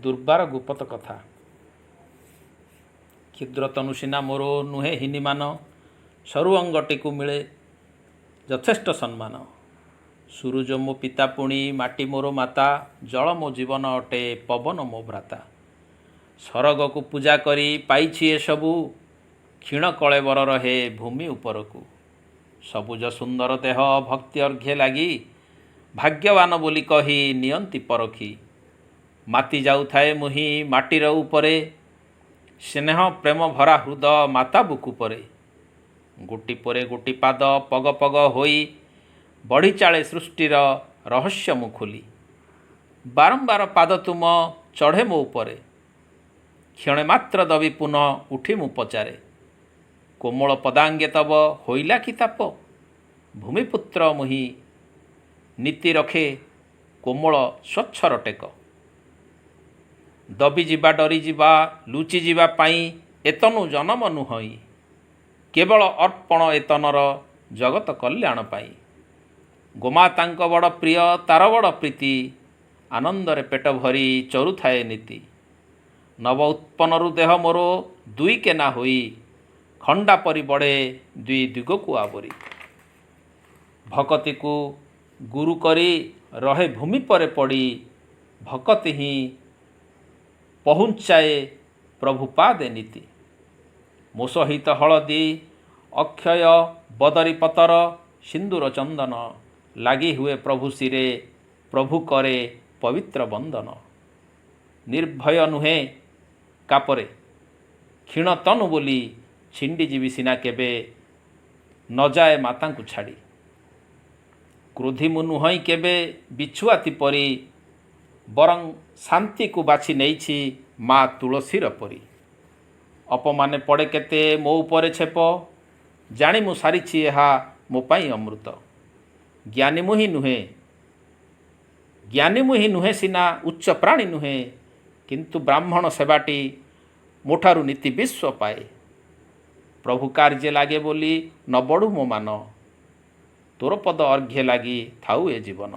ଦୁର୍ବାର ଗୁପତ କଥା। କ୍ଷୁଦ୍ର ତନୁ ସିନା ମୋର ନୁହେଁ ହୀନିମାନ, ସରୁ ଅଙ୍ଗଟିକୁ ମିଳେ ଯଥେଷ୍ଟ ସମ୍ମାନ। ସୁରୁଜ ମୋ ପିତା ପୁଣି ମାଟି ମୋର ମାତା, ଜଳ ମୋ ଜୀବନ ଅଟେ, ପବନ ମୋ ଭ୍ରାତା। ସରଗକୁ ପୂଜା କରି ପାଇଛି ଏସବୁ, କ୍ଷୀଣ କଳେବର ରହେ ଭୂମି ଉପରକୁ। ସବୁଜ ସୁନ୍ଦର ଦେହ ଭକ୍ତି ଅର୍ଘ୍ୟେ ଲାଗି, ଭାଗ୍ୟବାନ ବୋଲି କହି ନିଅନ୍ତି ପରଖି। ମାତି ଯାଉଥାଏ ମୁହିଁ ମାଟିର ଉପରେ, ସ୍ନେହ ପ୍ରେମ ଭରା ହୃଦ ମାତା ବୁକୁ ପରେ। ଗୋଟି ପରେ ଗୋଟି ପାଦ ପଗ ପଗ ହୋଇ ବଢ଼ି ଚାଳେ ସୃଷ୍ଟିର ରହସ୍ୟ ମୁଁ ଖୋଲି। ବାରମ୍ବାର ପାଦ ତୁମ ଚଢ଼େ ମୋ ଉପରେ, କ୍ଷଣେ ମାତ୍ର ଦବି ପୁନଃ ଉଠି ମୁଁ ପଚାରେ, କୋମଳ ପଦାଙ୍ଗେ ତବ ହୋଇଲା କି ତାପ? ଭୂମିପୁତ୍ର ମୁହିଁ ନୀତି ରଖେ କୋମଳ ସ୍ୱଚ୍ଛର ଟେକ। ଦବିଯିବା, ଡରିଯିବା, ଲୁଚିଯିବା ପାଇଁ ଏତନୁ ଜନମ ନୁହଁଇ, କେବଳ ଅର୍ପଣ ଏତନର ଜଗତ କଲ୍ୟାଣ ପାଇଁ। ଗୋମାତାଙ୍କ ବଡ଼ ପ୍ରିୟ, ତାର ବଡ଼ ପ୍ରୀତି, ଆନନ୍ଦରେ ପେଟ ଭରି ଚରୁଥାଏ ନୀତି। ନବ ଉତ୍ପନ୍ନରୁ ଦେହ ମୋର ଦୁଇ କେନା ହୋଇ, ଖଣ୍ଡା ପରି ବଢ଼େ ଦୁଇ ଦିଗକୁ ଆବରି। ଭକତିକୁ ଗୁରୁ କରି ରହେ ଭୂମି ପରେ ପଡ଼ି, ଭକତି ହିଁ ପହୁଞ୍ଚାଏ ପ୍ରଭୁ ପାଦେ ନୀତି। ମୋ ସହିତ ହଳଦୀ, ଅକ୍ଷୟ, ବଦରୀ ପତର, ସିନ୍ଦୁର ଚନ୍ଦନ ଲାଗି ହୁଏ ପ୍ରଭୁ ଶିରେ, ପ୍ରଭୁ କରେ ପବିତ୍ର ବନ୍ଦନ। ନିର୍ଭୟ ନୁହେଁ କାପରେ କ୍ଷୀଣ ତନୁ ବୋଲି, ଛିଣ୍ଡିଯିବି ସିନା କେବେ ନଯାଏ ମାତାଙ୍କୁ ଛାଡ଼ି। କ୍ରୋଧୀ ମୁଁ ନୁହଁଇ କେବେ ବିଛୁଆତି ପରି, ବରଂ ଶାନ୍ତିକୁ ବାଛି ନେଇଛି ମା ତୁଳସୀର ପରି। ଅପମାନେ ପଡ଼େ କେତେ ମୋ ଉପରେ ଛେପ, ଜାଣି ମୁଁ ସାରିଛି ଏହା ମୋ ପାଇଁ ଅମୃତ। ଜ୍ଞାନୀ ମୁହିଁ ନୁହେଁ, ଜ୍ଞାନୀ ମୁହିଁ ନୁହେଁ ସିନା, ଉଚ୍ଚ ପ୍ରାଣୀ ନୁହେଁ, କିନ୍ତୁ ବ୍ରାହ୍ମଣ ସେବାଟି ମୋଠାରୁ ନୀତି ବିଶ୍ୱ ପାଏ। ପ୍ରଭୁ କାର୍ଯ୍ୟେ ଲାଗେ ବୋଲି ନ ବଢ଼ୁ ମୋ ମାନ, ତୋର ପଦ ଅର୍ଘ୍ୟେ ଲାଗି ଥାଉ ଏ ଜୀବନ।